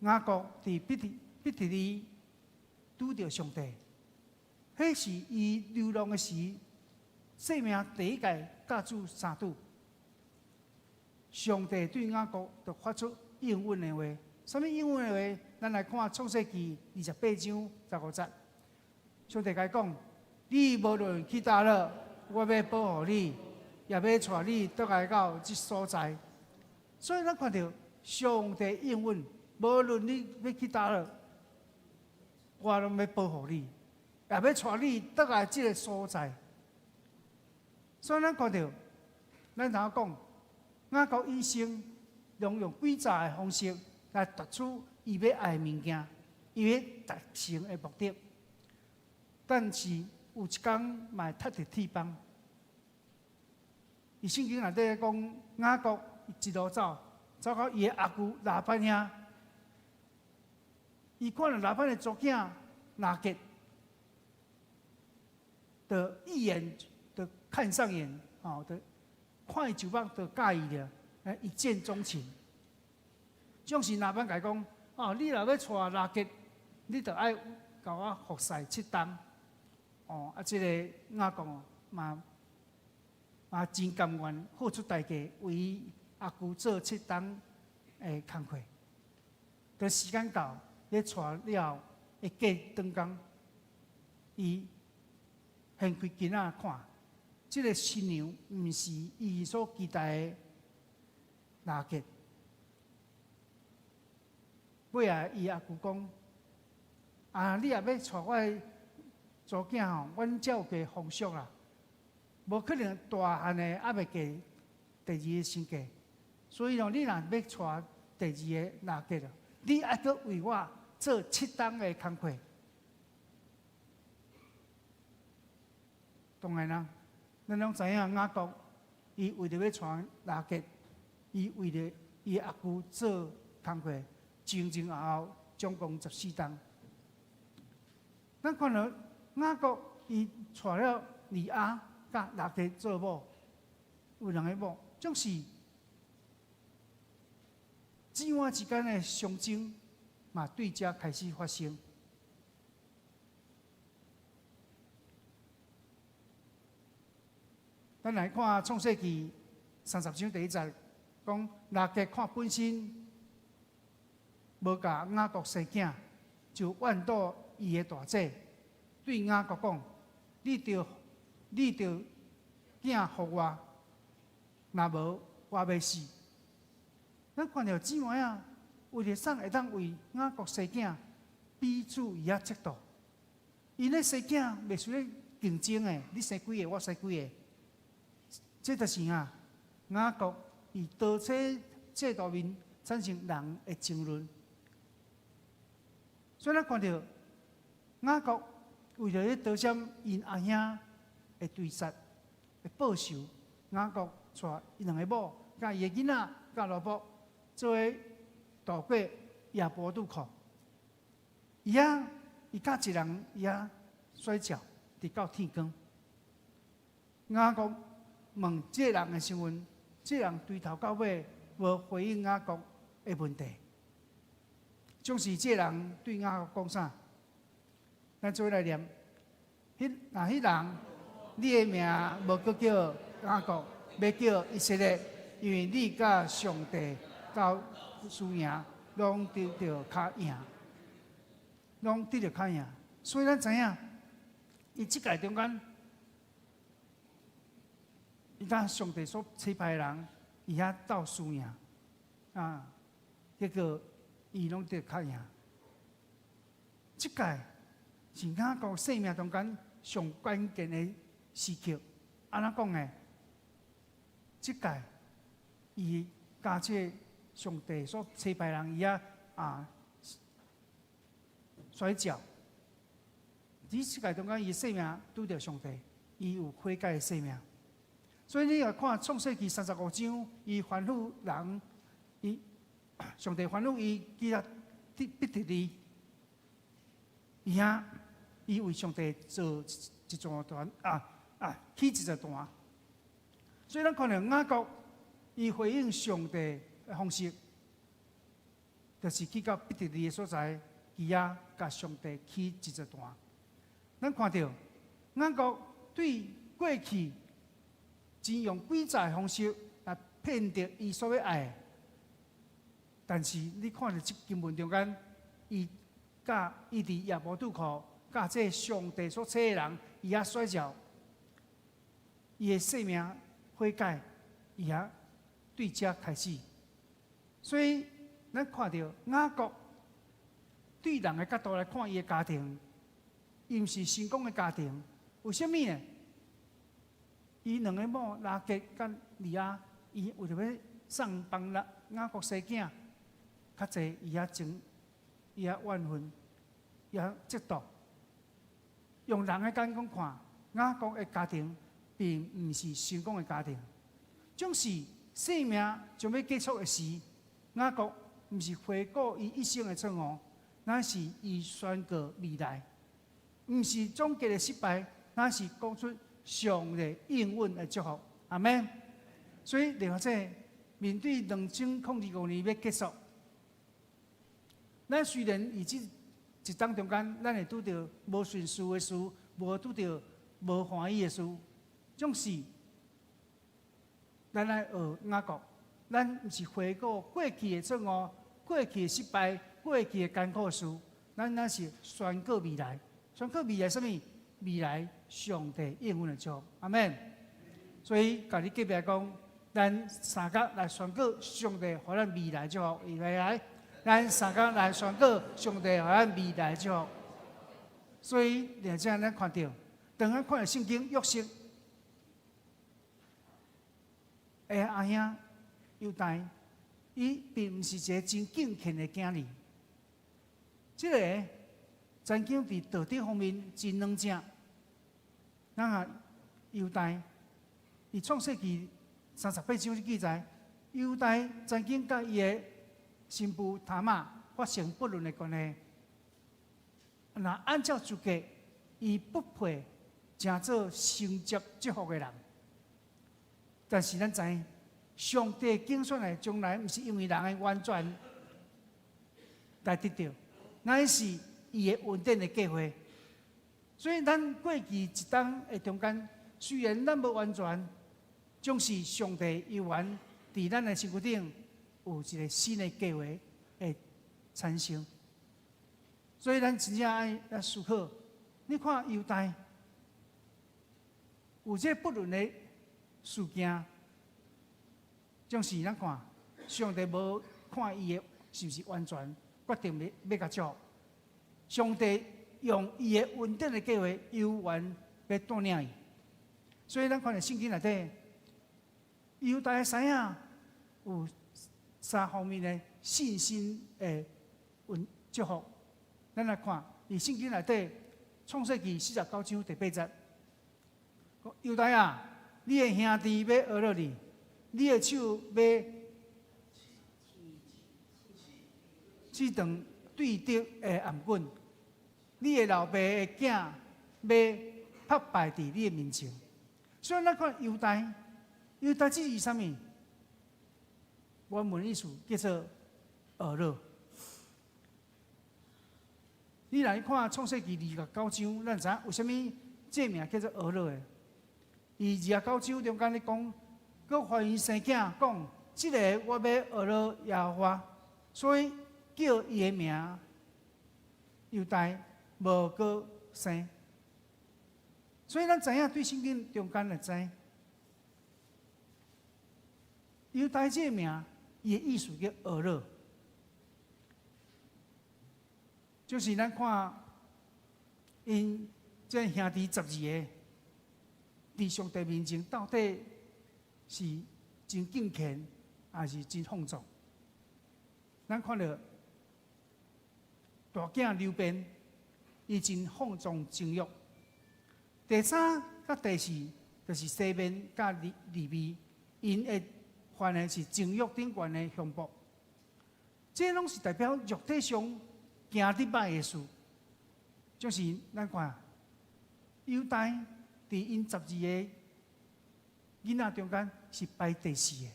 雅各佇伯特利拄著上帝，彼是伊流浪的時，生命第一擺佮主相拄。上帝對雅各就發出應允的話，啥物應允的話？咱來看創世記28章15節。上帝共伊講：你無論去佗落，我欲保護你，也欲帶你轉來到這所在。所以咱看著上帝應允，無論你欲去佗落，我攏欲保護你，也欲帶你轉來這个所在。所以咱看著，咱頭講，雅各一生攏用詭詐的方式來奪取伊欲愛的物件，伊欲達成的目的。但是有一工嘛會踢著鐵枋。佇聖經內底講，雅各一路走，走到伊的阿舅拉班遐，伊看著拉班的查某囝拉結，就一眼就看上眼，哦，就看伊一目就佮意了，一見鍾情。總是拉班共伊講，哦，你若欲娶拉結，你著愛共我服侍七冬。哦，啊，這个雅各嘛真甘願付出代價為伊阿舅做七冬的工課。當時間到，咧娶了後，會過長工，伊掀開巾仔看，這个新娘毋是伊所期待的拉結。尾仔伊阿舅講：啊，你若欲娶我的查某囝吼，阮遮有個風俗啦，無可能大漢的猶未嫁第二个先嫁，所以哦，你若欲娶第二个拉結咯，你愛閣為我做七冬的工課。當然啦，咱攏知影雅各，伊為著欲娶拉結，伊為著伊阿舅做工課，前前後後總共14冬。咱看著雅各伊娶了利亞佮拉結做某，有兩个某，總是姊妹之間的相爭嘛，對遮開始發生。咱來看創世記30章第1節，講拉結看本身無共雅各生囝，就怨妒伊的大姐，對雅各講：你著囝予我，若無我欲死。咱看著姊妹仔，為著啥會當為雅各生囝，彼此伊遐嫉妒？𪜶咧生囝袂輸咧競爭的，你生幾个，我生幾个。這就是啊，雅各佇刀車制度面產生人的爭論。所以咱看著雅各為著欲逃閃𪜶阿兄的追殺、的報仇，雅各帶伊兩个某、佮伊的囡仔、佮奴僕，做伙渡過雅博渡口。伊遐，伊佮一人伊遐摔跤，直到天光。雅各問這个人的身份，這个人對頭到尾無回應雅各的問題。總是這个人對雅各講啥？咱做伙來念。彼若彼人，你的名無閣叫雅各，欲叫以色列，因為你佮上帝鬥輸贏，攏得著較贏，攏得著較贏。所以咱知影，伊這屆中間，伊佮上帝所差派的人，伊遐鬥輸贏，啊，結果伊攏得較贏。這屆是雅各生命中間上關鍵的時刻。按怎講呢？這屆伊佮這上帝所差派人伊遐啊摔跤，佇這屆中間，伊生命拄著上帝，伊有悔改的生命。所以你若看創世記35章，伊吩咐人，伊上帝吩咐伊去遐伯特利，伊遐伊為上帝做一座壇啊，起一座壇。所以咱看著雅各，伊回應上帝的方式，就是去到伯特利的所在，去遐共上帝起一座壇。咱看著雅各對過去真用詭詐的方式來騙著伊所欲愛的，但是你看著這經文中間，伊佮伊佇雅博渡口，佮這上帝所差的人，伊遐摔跤，伊的生命悔改，伊遐對這開始。所以咱看著雅各對人的角度來看，伊的家庭，伊毋是成功的家庭，為啥物呢？伊兩个某拉結佮利亞，伊為著欲送幫雅各生囝，較濟伊遐爭，伊遐怨恨，伊遐嫉妒。用人的眼光看，雅各的家庭並毋是成功的家庭。總是生命將欲結束的時，雅各毋是回顧伊一生的錯誤，乃是伊宣告未來，毋是總結的失敗，乃是講出上帝應允的祝福。阿們。所以，另外這面對2025年欲結束，咱雖然佇這一冬中間，咱會拄著無順遂的事，無拄著無歡喜的事，總是咱愛學雅各，咱毋是回顧過去的錯誤、過去的失敗、過去的艱苦事，咱乃是宣告未來。宣告未來啥物？未來上帝應允的祝福。阿們。所以，共你隔壁講，咱相共來宣告上帝予咱未來祝福，預備來，咱相共來宣告上帝予咱未來祝福。所以，佇遮咱看著，當咱看著聖經約瑟的阿兄猶大，伊並毋是一个真敬虔的囝兒。這个曾經佇道德方面真軟正。咱看猶大，佇創世記38章記載，猶大曾經佮伊的新婦他瑪發生不倫的關係。若按照資格，伊不配成做承接祝福的人。但是咱知，上帝揀選的從來毋是因為人的完全來得著，乃是伊的恩典的計劃。所以咱過去一冬的中間，雖然咱無完全，總是上帝猶原佇咱的身軀頂有一个新的計劃會產生。所以咱真正愛來思考，你看猶大有這不倫的事件，總是咱看上帝無看伊的是毋是完全，決定欲欲共祝福。上帝用伊的恩典的計劃，猶原欲帶領伊。所以咱看著聖經內底，猶大的生仔有三方面的信心的恩祝福。咱來看，佇聖經內底，創世記49章第八節，猶大啊，你的兄弟欲呵咾你，你的手欲刺斷對敵的頷頸，你的老爸的囝欲拍敗佇你的面前。所以咱看猶大，猶大這是啥物？原文意思叫做呵咾。你來看創世記29章，咱知影為啥物這名叫做呵咾的？伊29章中間咧講，閣懷孕生囝，講這个我欲呵咾耶和華，所以叫伊的名猶大，無閣生。所以咱知影對聖經中間來知，猶大這个名，伊的意思叫呵咾。就是咱看，𪜶這兄弟十二个，佇上帝面前到底是真敬虔，還是真放縱？咱看著大囝流便，伊真放縱情慾。第三佮第四，就是西緬佮利未，𪜶會犯的是情慾頂懸的凶暴。這攏是代表肉體上行得䆀的事，就是咱看猶大佇𪜶十二个囡仔中間是排第四个，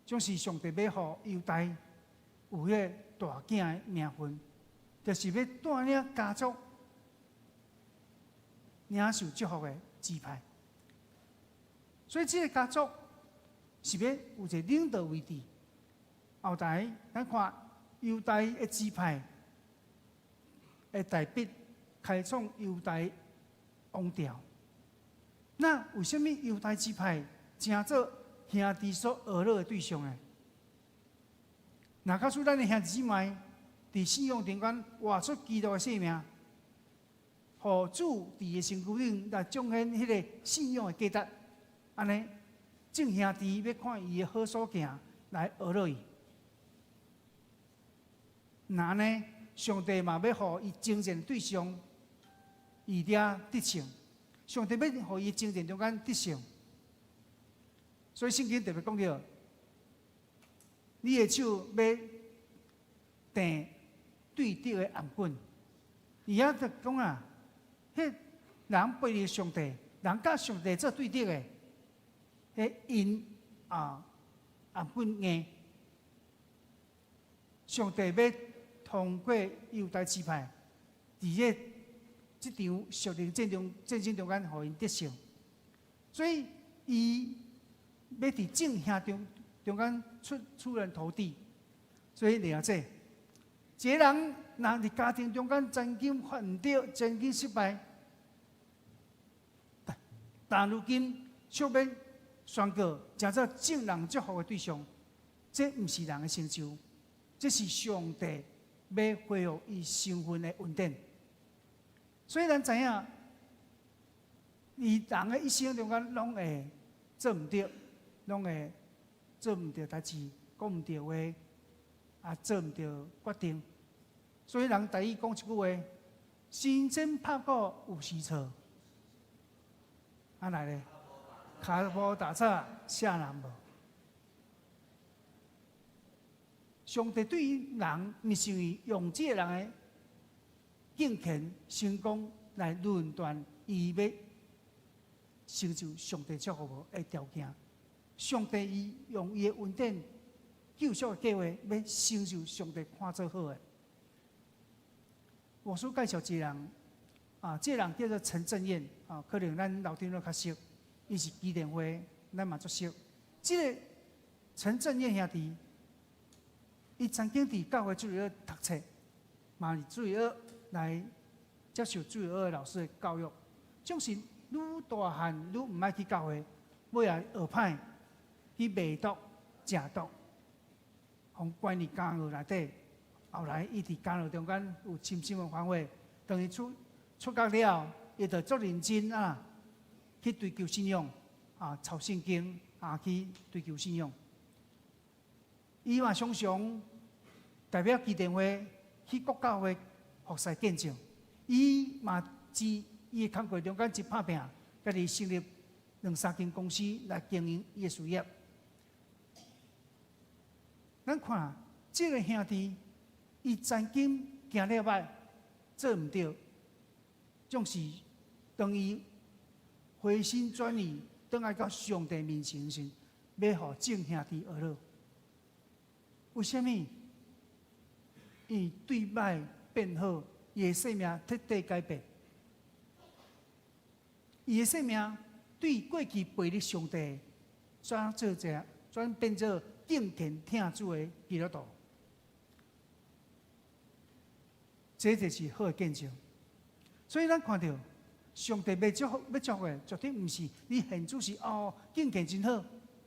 總是上帝欲予猶大有彼个大囝的名分，就是欲帶領家族領受祝福的支派。所以這个家族是欲有一个領導位置。後來咱看猶大的支派會大衛開創猶大王朝。那為啥物猶大支派成做兄弟所呵咾的對象呢？若假使咱的兄弟姊妹佇信仰中間活出基督的生命，予主佇伊身軀頂來彰顯彼个信仰的價值，按呢，眾兄弟欲看伊的好所行來呵咾伊。若按呢，上帝嘛欲予伊征戰對象，伊遮得勝。上帝欲予伊征戰中間得勝，所以聖經特別講著，你的手欲碇對敵的頷頸。伊遐就講啊，彼人背離上帝，人佮上帝做對敵的，彼𪜶啊頷頸硬。上帝欲通過猶大支派，佇這這場屬靈戰爭戰爭中間，予𪜶得勝。所以伊欲佇眾兄中中間出人頭地。所以了解，一個人若佇家庭中間曾經犯著，曾經失敗，但如今卻欲宣告，成做眾人祝福的對象，這毋是人的成就，這是上帝欲恢復伊身份的恩典。所以咱知影，伊人的一生中間攏會做毋著，攏會做毋著代誌，講毋著話，啊，做毋著決定。所以人台語講一句話：神仙拍鼓有時錯。啊來咧，跤步踏錯，啥人無？上帝對於人，毋是因為用這個人的敬虔成功來論斷伊欲成就上帝祝福無的條件。上帝伊用伊的恩典救贖的計劃，欲成就上帝看做好的。我所介紹一個人，啊，這個人叫做陳振燕，啊，可能咱老長都較熟，伊是基甸會，咱嘛足熟。這個陳振燕兄弟，伊曾經佇教會主日學讀冊，嘛是主日學來接受主日學老師的教育。總是愈大漢愈毋愛去教會，尾仔學歹去賣毒、食毒，予關佇監獄內底。後來伊佇監獄中間有深深的反悔，當伊出獄了，伊就足認真啊，去追求信仰啊，抄聖經啊，去追求信仰。伊嘛常常代表基甸會去各教會服侍見證。伊嘛佇伊的工課中間真拍拚，家己成立兩三間公司來經營伊的事業。咱看這個兄弟，伊曾經行了歹，做毋著，總是當伊回心轉意，轉來到上帝面前時，欲予眾兄弟呵咾。為啥物？伊對歹變好，伊的生命徹底改變。伊的生命對過去背離上帝，轉做者，轉變做敬虔疼主的基督徒。這就是好的見證。所以咱看著上帝欲祝福，欲祝福的，絕對毋是你現主是哦，敬虔真好，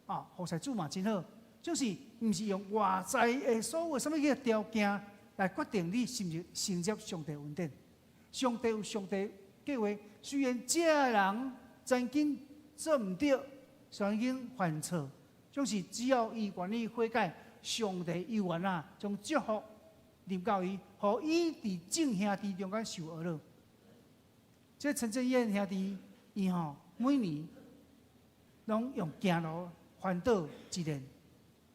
啊，服侍主嘛真好，就是毋是用外在的所有啥物個條件來決定你是毋是承接上帝恩典。上帝有上帝計劃，雖然這個人曾經做毋著，曾經犯錯，總是只要伊願意悔改，上帝猶原啊，將祝福臨到伊，予伊佇眾兄弟中間受呵咾。這陳振燕兄弟，伊吼每年攏用行路環島一遍，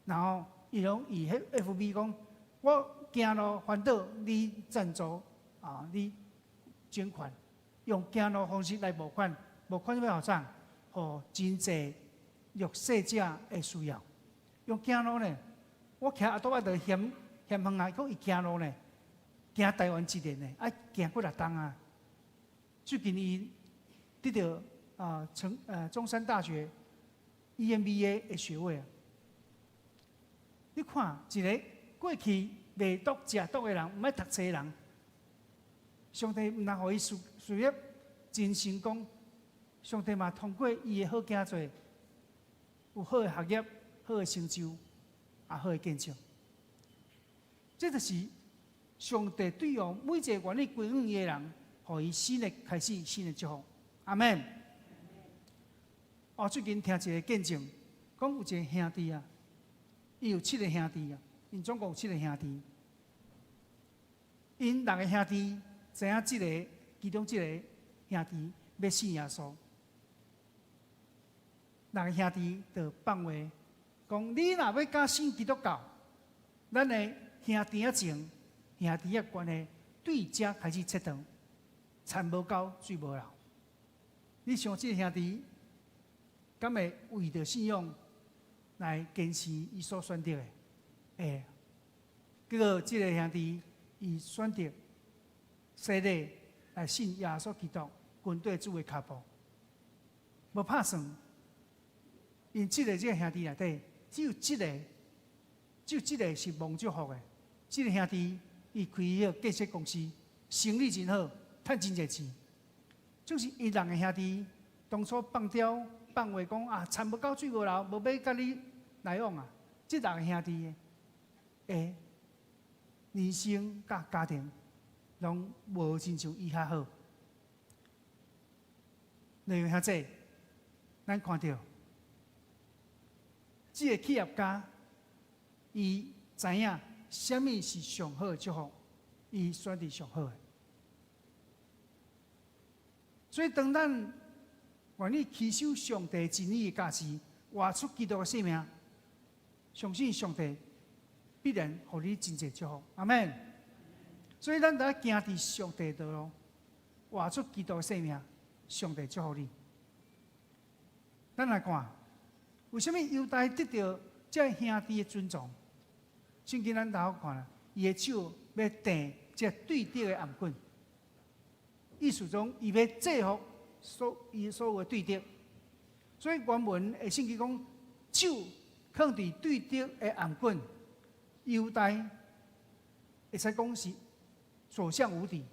然後伊攏伊彼 FB 講，我行路環島，你贊助啊，你捐款，用行路方式來募款，募款欲予啥？予真濟弱勢者的需要。用行路呢，我騎阿多仔就嫌嫌遠啊，伊講伊行路呢，行台灣一年呢，愛行幾若冬啊。最近伊得著啊，成中山大學 EMBA 的學位啊。你看一个過去袂毒食毒的人，毋愛讀冊的人，上帝毋但予伊事業真成功，上帝嘛通過伊的好行做，有好的學業、好的成就，也好的見證。這就是上帝對予每一个願意歸向伊的人，予伊新的開始、新的祝福。阿門。我最近聽一个見證，講有一個兄弟啊。伊有七个兄弟啊，𪜶總共有七个兄弟。𪜶六个兄弟知影這个，其中這个兄弟欲信耶穌。六个兄弟就放話，講你若欲佮信基督教，咱的兄弟仔情、兄弟仔關係對這開始切斷，田無溝，水無流。你想這个兄弟，敢會為著信仰來堅持伊所選擇的？會。結果這个兄弟，伊選擇洗禮來信耶穌基督，跟綴主的跤步，無拍算。𪜶這个這个兄弟內底，只有這个，只有這个是蒙祝福的。這个兄弟伊開彼个建設公司，生意真好，趁真濟錢。就是伊六个兄弟當初放刁放話講啊，田無溝水無流，無欲佮你來往啊。這六个兄弟的人生佮家庭，攏無親像伊較好。內容遐濟，咱看著，這个企業家，伊知影啥物是上好的祝福，伊選擇上好的。所以當咱願意持守上帝真理的教示，活出基督的生命，相信上帝必然予你真濟祝福。阿門。所以咱著愛行佇上帝道路，活出基督的生命，上帝祝福你。咱來看，為啥物猶大得著這兄弟的尊重？聖經咱頭看啦，伊的手欲紲這對敵的頷頸，意思講伊欲制服伊所有的對敵。所以原文的聖經講，手囥佇對敵的頷頸，猶大會使講是所向無敵。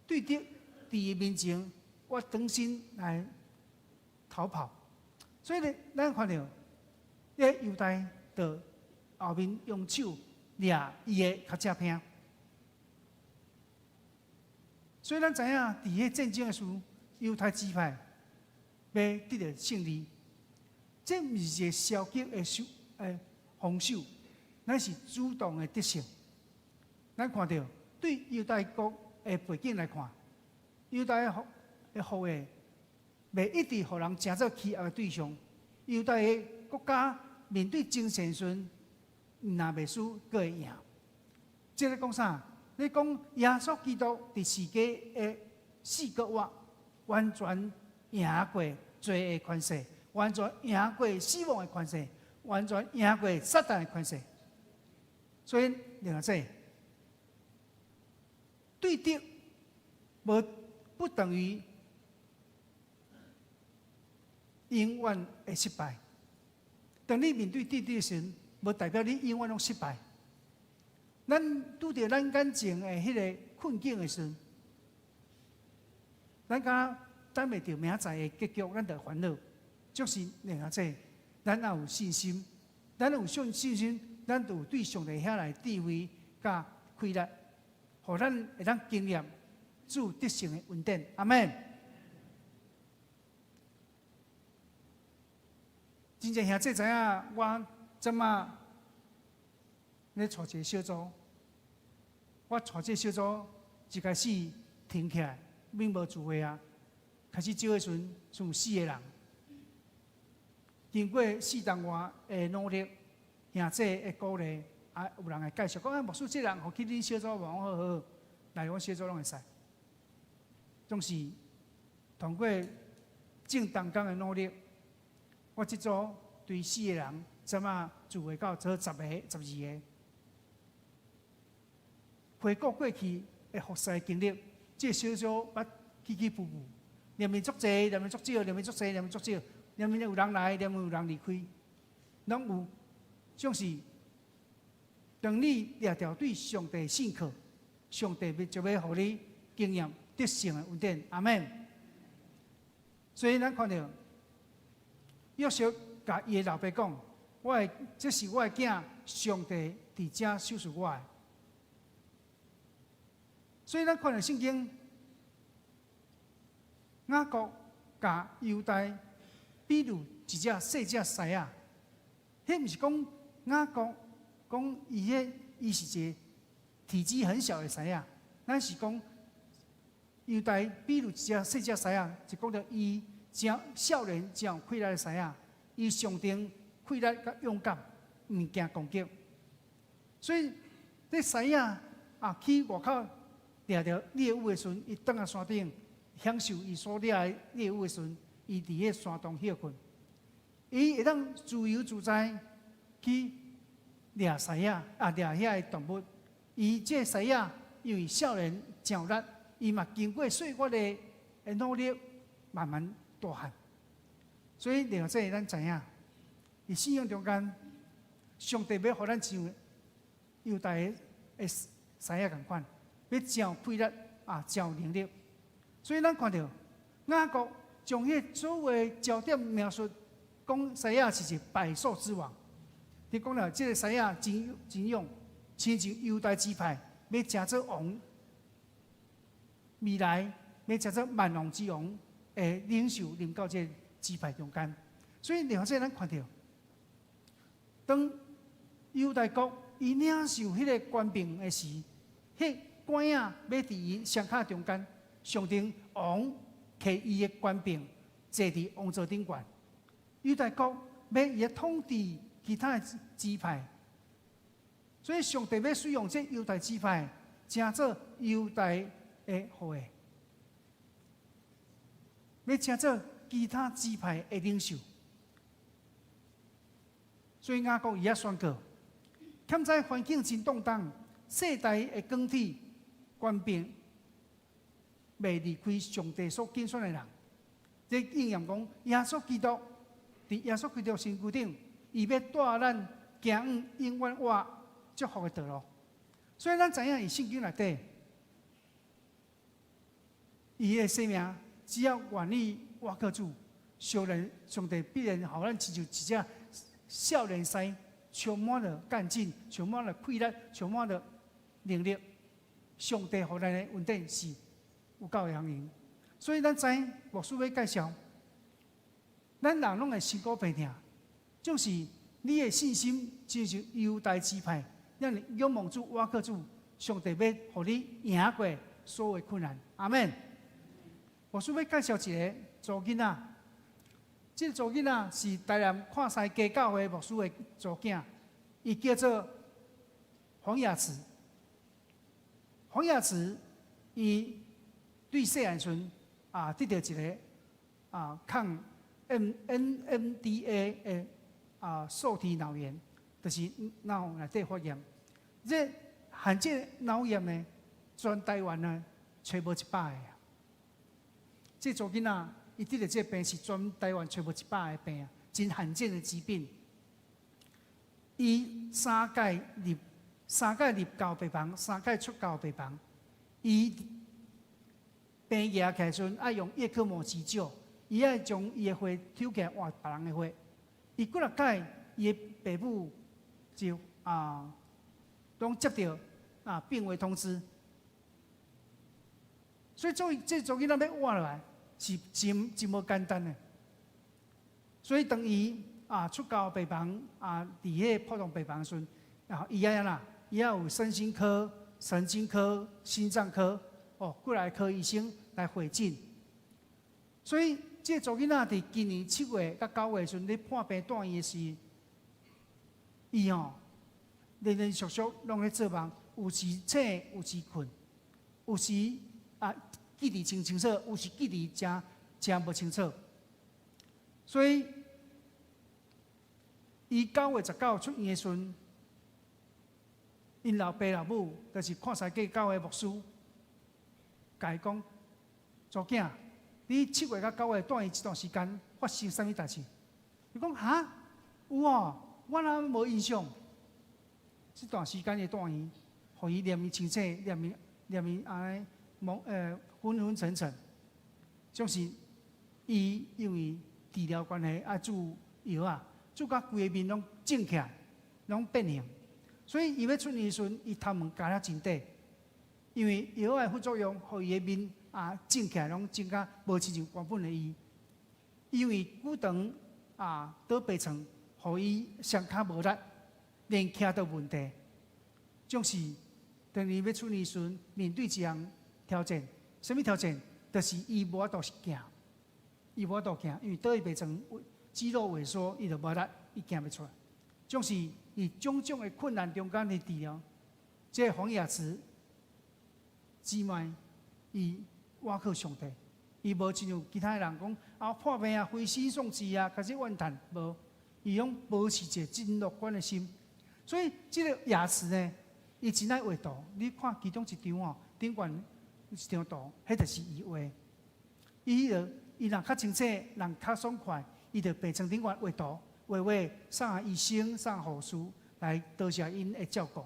對敵佇伊面前，我轉身來逃跑。所以呢，咱看著，彼个猶大佇後面用手掠伊的跤脊鈿。所以咱知影，佇彼戰爭的時，猶太支派欲得著勝利，這毋是一个消極的防守，咱是主動的得勝。咱看著對猶大國的背景來看，猶大的後裔袂一直予人成做欺壓的對象。猶大的國家面對爭戰時，毋但袂輸，閣會贏。這咧講啥？咧講耶穌基督佇世界的四個活，完全贏過罪的權勢，完全贏過死亡的權勢，完全贏過撒旦的權勢。所以，另外這對敵無不等於永遠會失敗。當你面對對敵的時陣，無代表你永遠攏失敗。咱拄著咱眼前的彼个困境的時陣，咱敢等袂著明仔載的結局，咱就煩惱。就是另外這，咱也有信心，咱有信心，咱就有對上帝遐來智慧佮氣力，予咱會當經驗主得勝的恩典。阿門。真濟兄弟知影，我這馬咧帶一個小組，我帶這個小組一開始停起來，並無聚會啊。開始招的時陣，剩有四個人。經過4冬外的努力，兄弟的鼓勵，啊，有人會介紹講啊，牧師這人予去恁小組無？好好，來阮小組攏會使。總是通過眾同工的努力，我這組對四個人，這馬聚會到做十個、12個。回顧過去的服侍經歷，這個小組捌起起伏伏，連面足濟，連面足少，連面足濟，連面足少，連面有人來，連面有人離開，攏有，總是當你掠著對上帝信靠，上帝就欲予你經驗得勝的恩典，阿門。所以咱看著約瑟共伊的老爸講：我的這是我的囝，上帝佇遮賞賜我的。所以咱看著聖經，雅各共猶大比喻一隻細隻獅仔，彼毋是講雅各講伊彼伊是一個體積很小的獅仔，咱是講猶大比喻一隻細隻獅仔，就講著伊誠少年誠有氣力的獅仔，伊上頂氣力佮勇敢，毋驚攻擊。所以這獅仔啊去外口掠著獵物的時陣，伊轉來山頂享受伊所掠的獵物的時陣，伊佇彼山洞歇睏。伊會當自由自在去掠獅仔啊，掠遐个動物。伊這個獅仔因為少年誠有力，伊嘛經過歲月的努力，慢慢大漢。所以另外這咱知影，佇信仰中間，上帝欲予咱像猶大的獅仔仝款，欲誠有氣力啊，誠有能力。所以咱看著雅各將彼個所有的焦點描述，講獅仔是一個百獸之王。你講了，這個獅仔真真勇，親像猶大支派，欲成做王，未來欲成做萬王之王的領袖，臨到這個支派中間。所以另外這咱看著，當猶大國伊領受彼個權柄的時，彼拐仔欲佇伊雙跤中間，象徵王提伊的權柄坐佇王座頂懸。猶大國欲伊統治其他的支派，所以上帝欲使用這猶大支派，成做猶大的後裔，欲成做其他支派的領袖。所以雅各伊也宣告：現在環境真動盪，世代的更替，權柄袂離開上帝所揀選的人。這應驗講，耶穌基督佇耶穌基督身軀頂，伊欲帶咱行永遠活祝福的道路。所以咱知影，佇聖經內底，伊的生命只要願意倚靠主，相信上帝必然予咱親像一隻少年獅，充滿了幹勁，充滿了氣力，充滿了能力。上帝予咱的恩典是有夠會用。所以咱知牧師欲介紹，咱人攏會身苦病痛，就是你的信心親像猶大支派，咱仰望主、倚靠主，上帝欲予你贏過所有困難。阿門。牧師欲介紹一個查某囡仔，這個查某囡仔是台南看西家教會牧師的查某囝，伊叫做黃雅慈。黃雅慈，伊對細漢時啊，得著一個抗 NMDA 的受體腦炎，就是腦內底發炎。這罕見腦炎呢，全台灣呢，揣無100個啊。這查某囡仔，伊得著這個病是全台灣揣無一百個病啊，真罕見的疾病。伊三擺入加護病房，三擺出加護病房。伊病嚴起來時陣，愛用葉克膜急救，伊愛將伊的血抽起來換別人的血。伊幾若擺，伊的爸母就攏接著病危通知。所以做這查某囡仔欲活落來，是真真無簡單的。所以當伊出加護病房佇彼個普通病房的時陣，伊愛按怎？伊愛有身心科、神經科、心臟科，幾若個科醫生來會診。所以這個查某囡仔佇今年7月佮9月時陣咧破病住院的時，伊吼連連續續攏咧做夢，有時醒，有時睏，有時記佇清清楚，有時記佇誠誠無清楚。所以，伊9月19出院的時陣， 𪜶老爸老母就是看西格教會牧師，共伊講：查某囝，你7月佮9月蹛院這段時間發生啥物代誌？伊講哈，有哦，我哪無印象？這段時間伊蹛院，予伊臉面清醒，臉面按呢蒙昏昏沉沉，就是伊因為治療關係愛注藥啊，注甲規个面攏腫起來，攏變形。所以伊欲出院時陣，伊頭毛鉸了真短，因為藥的副作用，予伊的面啊腫起來，攏腫甲無親像原本的伊。因為骨長啊倒病床，予伊雙跤無力，連徛都有問題。總是當伊欲出院時陣，面對一項挑戰，啥物挑戰？就是伊無法度行，伊無法度行，因為倒佇病床肌肉萎縮，伊就無力，伊行袂出來。總是佇種種的困難中間的治療，這個黃雅慈姊妹，伊倚靠上帝，伊無親像其他的人講啊破病啊、灰心喪志啊，開始怨嘆，無，伊攏保持一個真樂觀的心。所以這個雅慈呢，伊真愛畫圖。你看其中一張哦，頂懸一張圖，彼就是伊畫。伊彼個伊若較清醒，人較爽快，伊就病床頂懸畫圖。畫畫送醫生、送護士來多謝𪜶的照顧。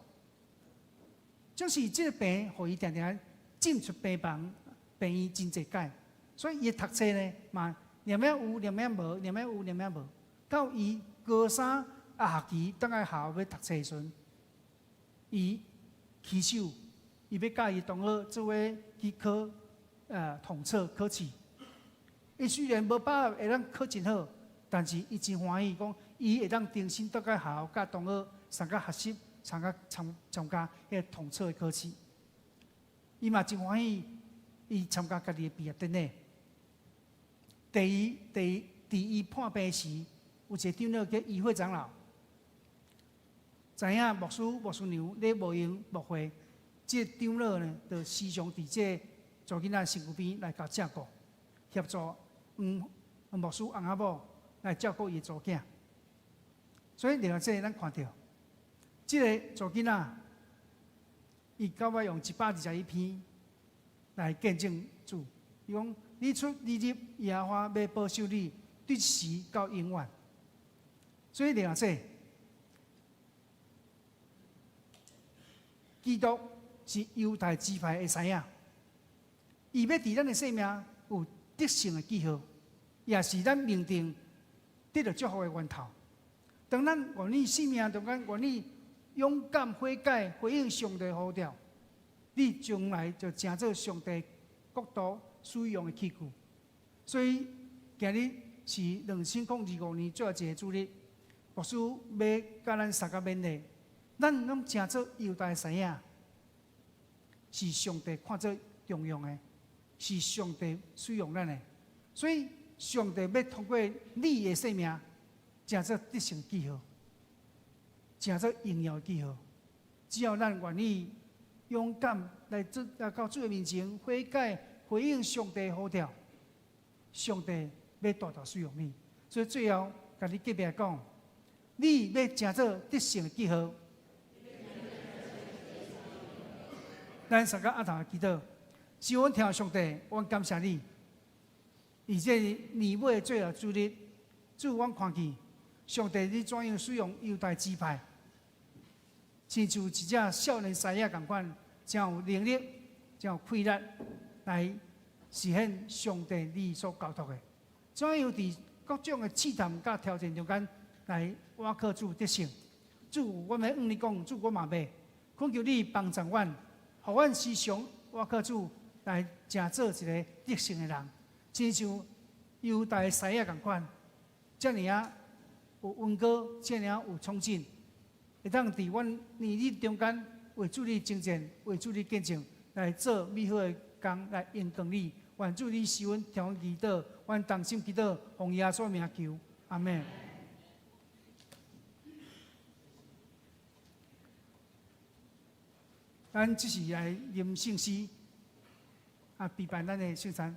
就是這個病，予伊定定進出病房、病院真濟擺，所以伊的讀冊呢嘛，念仔有，念仔無，念仔有，念仔無。到伊高三下學期轉來學校欲讀冊時陣，伊起手，伊欲佮伊同學做伙去考統測考試。伊雖然無把握會當考真好。但是伊真歡喜，講伊會當重新倒來學校，佮同學參加學習，參加彼個統測的考試。伊嘛真歡喜，伊參加家己的畢業典禮。第二，第佇伊破病時，有一個長老叫醫會長老，知影牧師牧師娘咧無閒牧會，這個長老呢，就時常佇這個查囡仔身軀邊來共照顧，協助黃牧師翁仔某來照顧伊的查囝。所以另外這咱看著，這個查囡仔，伊到尾用121篇來見證主。伊講：你出你入，耶和華欲保守你，直時到永遠。所以另外這基督是猶大支派的獅子，伊欲佇咱的生命有得勝的記號，也是咱命定得著祝福的源頭。當咱願意生命中間願意勇敢悔改，回應上帝呼召，你將來就成做上帝國度使用的器具。所以今日是2025年最後一个主日，牧師欲佮咱相共勉勵，咱攏成做猶大獅子，是上帝看做重要的，是上帝使用咱的，所以上帝欲通過你的生命，成做得勝記號，成做榮耀記號。只要咱願意勇敢來做，來到主的面前悔改，回應上帝呼召，上帝欲大大使用你。所以最後，共你隔壁講，你欲成做得勝記號。咱三個阿頭祈禱，是阮天父上帝，阮感謝你，佇這年尾最後主日，主阮看見上帝你怎樣使用猶大支派，親像一隻少年獅子仝款，真有能力，真有氣力來實現上帝你所交託的。怎樣佇各種的試探佮挑戰中間來倚靠主得勝？主，我欲向你講，主我嘛欲，懇求你幫助阮，予阮時常倚靠主來成做一个得勝的人，親像猶大獅子仝款，遮爾仔有恩膏，遮爾仔有衝勁，會當佇阮年日中間為主你征戰，為主你見證，來做美好的工，來榮光你。願主你賜阮聽阮祈禱，阮同心祈禱，奉耶穌名求，阿們。咱這是來吟聖詩，啊，備辦咱的聖餐。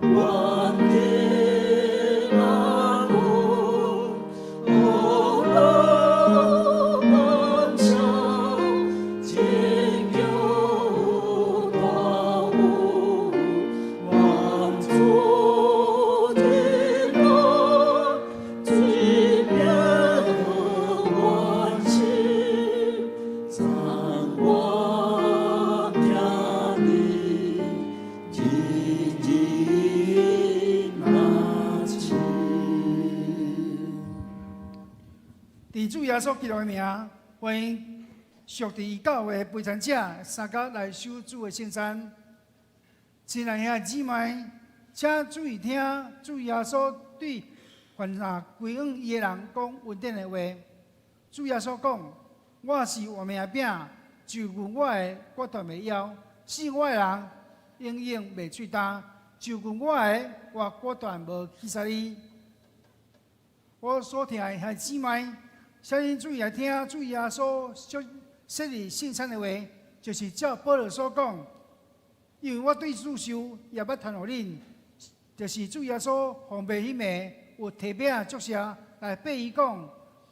願平安福樂滿場，拯救大有，願主的樂，水餅和願心，讚我聽你，日日若親。佇主耶穌基督的名，歡迎屬佇教會的陪餐者相佮來守主的聖餐。親愛兄弟姊妹，請注意聽主耶穌對凡若歸向伊的人講恩典的話。主耶穌講：我是活命的餅，就近我的，決斷袂枵；信我的人，永遠袂喙焦。就近我的，我決斷無去殺伊。我所疼的兄弟姊妹，請恁注意來聽主耶穌所設立聖餐的話，就是照保羅所講，因為我對主受，也捌傳予恁，就是主耶穌奉賣彼暝，有提餅祝謝來擘伊講：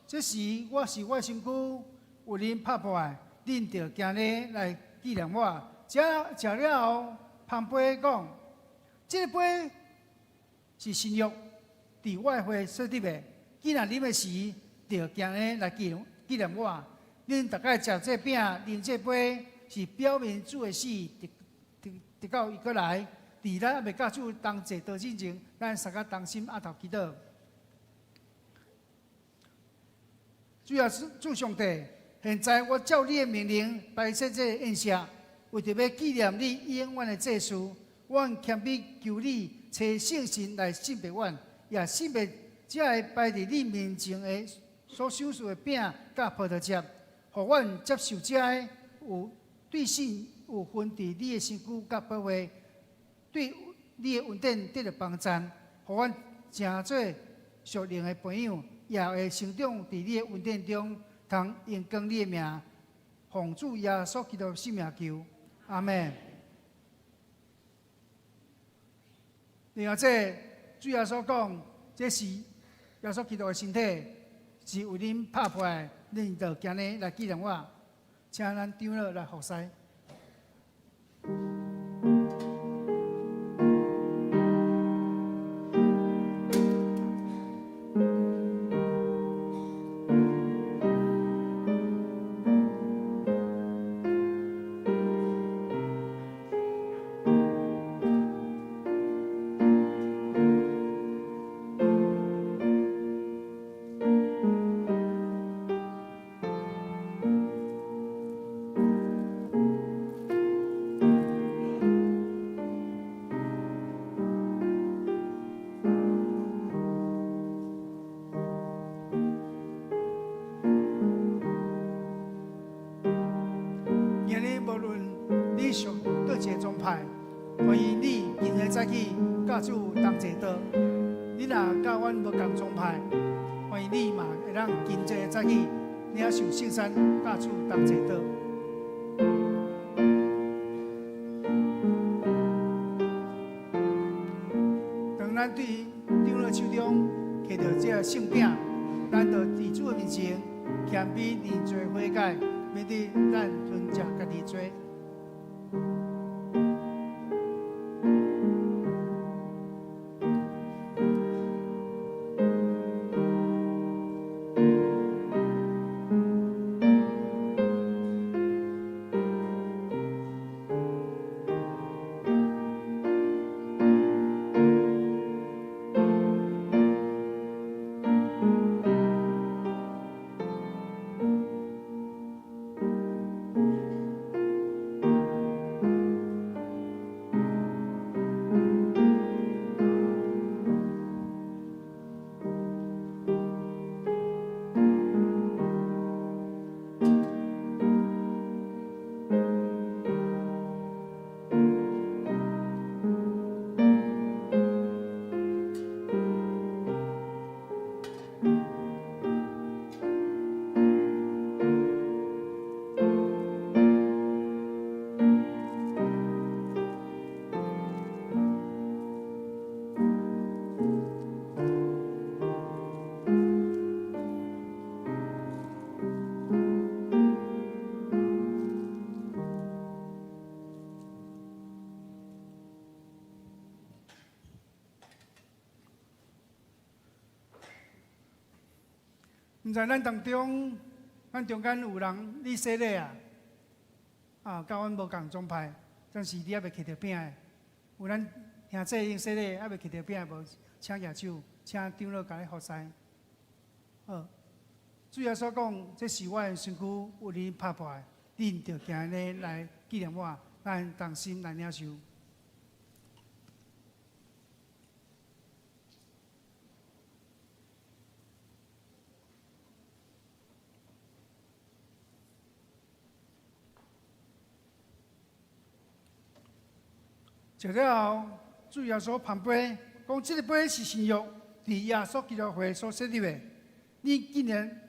這是我身軀，為恁拍破的，恁著行禮來紀念我。食食了後，捧杯講：這個杯是新約，佇我的血所立的。既然啉的時，著行禮來紀念我。恁逐擺食這餅、啉這杯，是表明主的死，直到伊閣來。佇咱猶未佮主同坐桌之前，咱相佮同心阿頭祈禱。主耶穌，主上帝，現在我照你的命令擺設這個宴席，為著欲紀念你永遠的祭司，阮謙卑求你差聖神來聖別阮，也聖別這个擺佇你面前的所賞賜的餅佮葡萄汁，予阮接受這个有對信有份佇你的身軀佮寶血，對你的恩典得著幫贊，予阮成做屬靈的朋友，也會成長佇你的恩典中，通榮光你的名，奉主耶穌基督聖名求，阿們。另外，這主耶穌講，這是耶穌基督的身體，是為恁拍破的，恁就行禮來紀念我，請咱長老來服侍。今日無論你屬佗一个宗派，歡迎你今日早起佮主同齊桌。你若佮阮無仝宗派，歡迎你嘛會當今日早起領受聖餐，佮主同齊桌。當咱對長老手中提著這个聖餅，咱就佇主的面前謙卑認罪悔改，免得咱吞食家己罪。毋知咱當中，咱中間有人你洗禮啊？啊，佮阮無仝宗派，但是你猶未揢著餅的。有咱兄弟已經洗禮，猶未揢著餅的無？請舉手，請長老共你服侍。好，主耶穌講，這是我的身軀，為恁拍破的，恁著行按呢來紀念我，咱同心來領受。食了後，主耶穌捧杯，講：這個杯是新約，佇耶穌基督血所設立的。恁既然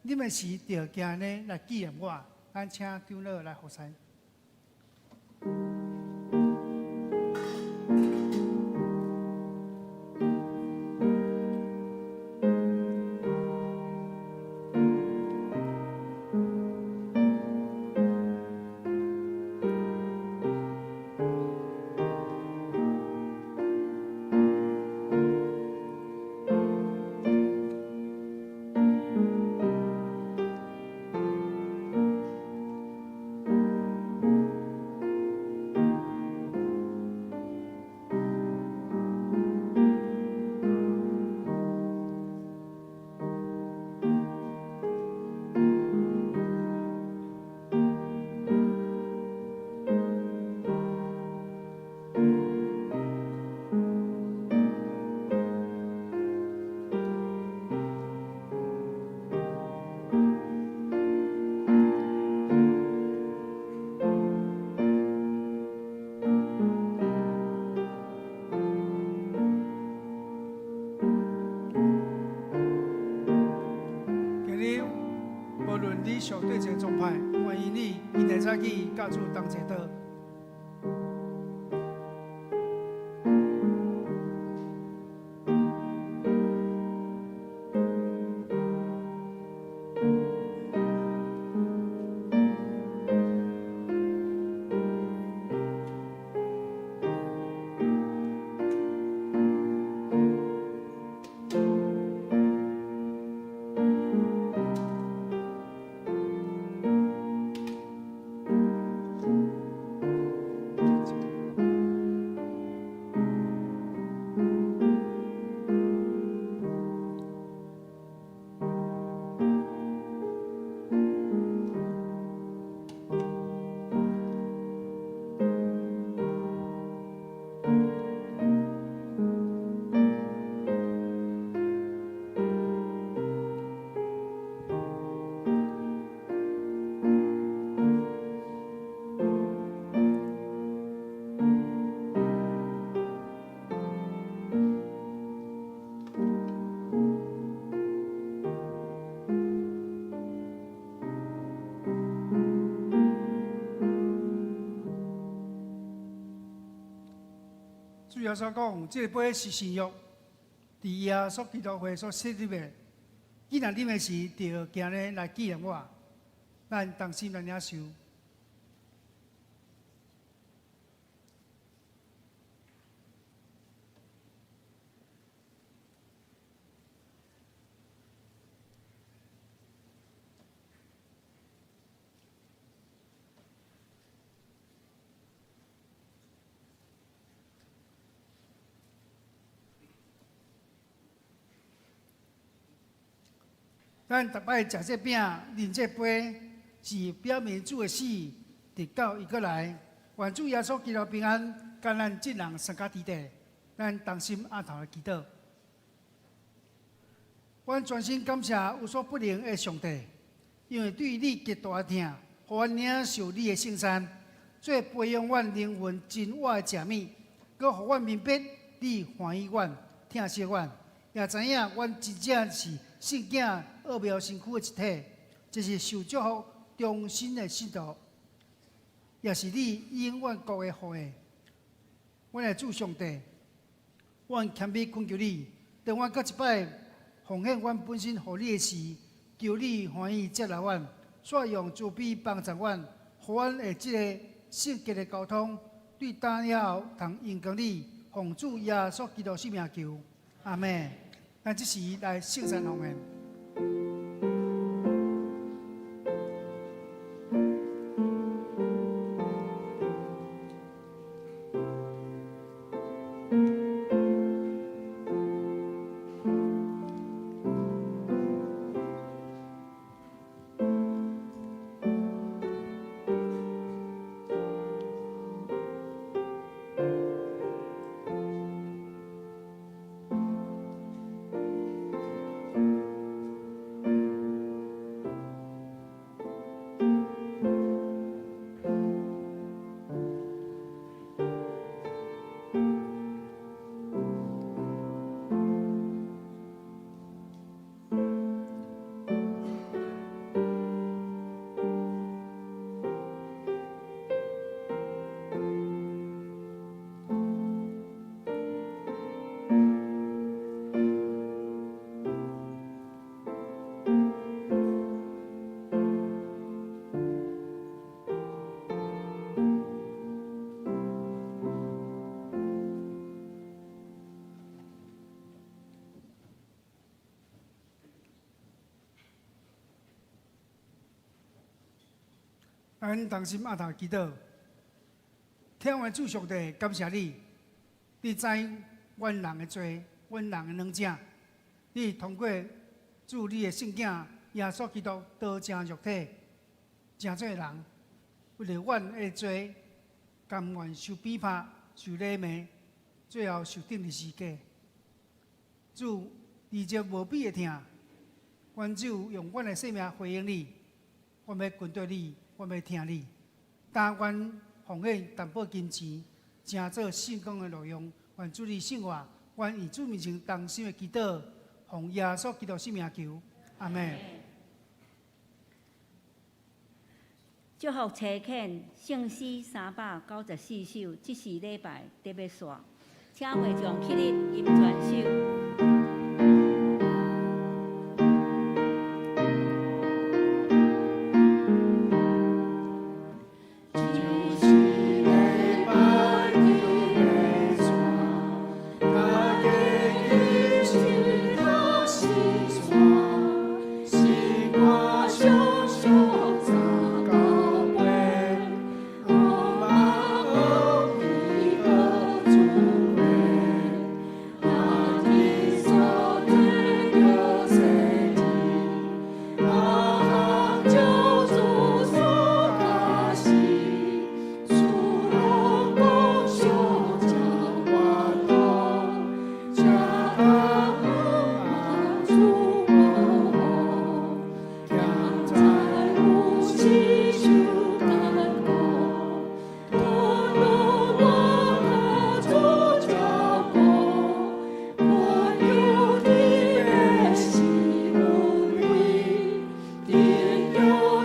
啉的時，著行按呢來紀念我。咱請長老來服侍。今日無論你屬佗一个宗派，歡迎你今日早起佮主同齊禱。主耶穌講，這個杯是新約，佇耶穌基督血所設立的。既然啉的時，著行按呢來紀念我，咱同心來領受。咱逐擺食這餅、啉這杯，是表明主的死，直到伊閣來。願主耶穌基督平安，佮咱眾人相佮佇底。咱同心阿頭來祈禱。阮全心感謝無所不能的上帝，因為對你極大的疼，予阮領受你的聖餐，做培養阮靈魂真我的食物，閣予阮明白你歡喜阮、疼惜阮，也知影阮真正是聖囝奧妙身軀的一體，這是受祝福忠心的信徒，也是你永遠國的後裔。阮的主上帝，阮謙卑懇求你，當阮閣一擺奉獻阮本身予你的時，求你歡喜接納阮，煞用慈悲幫助阮，予阮的這個聖潔的交通，對今以後通榮光你，奉主耶穌基督聖名求，阿們。咱這時來聖餐奉獻。咱同心阿頭祈禱，天父主上帝，感謝你，你知阮人的罪，阮人的軟弱，你通過主你的聖囝耶穌基督道成肉體，成做人，為著阮的罪，甘願受逼迫、受禮罵，最後受釘十字架。主醫治無比的疼，阮只有用阮的生命回應你，阮欲跟隨你，阮欲聽你。但願奉獻淡薄金錢，成做聖工的路用，願主你聖話，阮以主名前同心的祈禱，奉耶穌基督聖名求，阿們。祝福差遣聖詩394首，這是禮拜特別煞，請會眾起立吟全首。就是禮拜日的泉，大家一起到西山，诗歌小小十九杯，有望学伊个主的，阿弟所得着洗礼，大项救主所教示，主拢讲小才活动，才感恩主保護，行在有時受艱苦，頓落我靠主照顧，困憂的是阮位，得著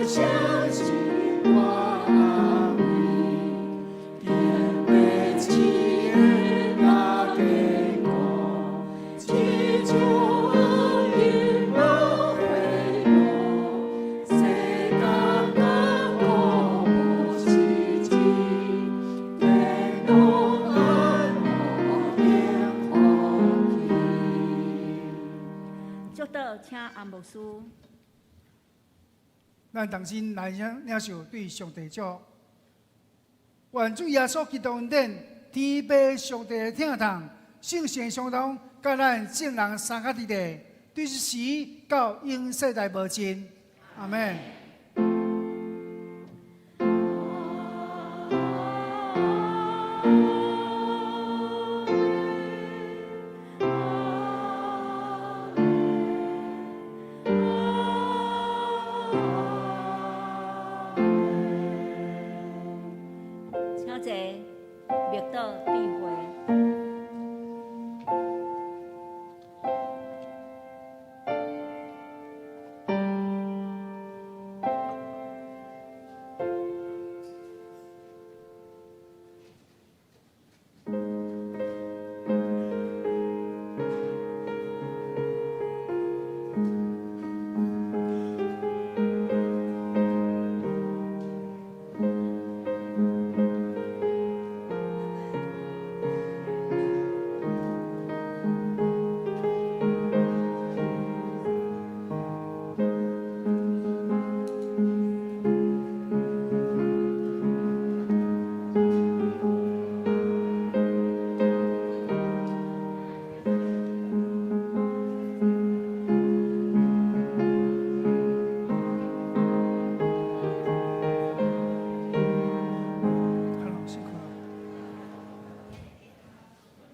相信我安慰，電袂起的那堅固，祈求恩引老回路，世間艱苦無奇蹟，天堂安樂永福去。祝禱，請安牧師。咱同心來領受對上帝祝福。願主耶穌基督恩典、天父上帝的疼痛、聖神相通，佮咱眾人三甲佇咧，對這時到永世代無盡。阿們。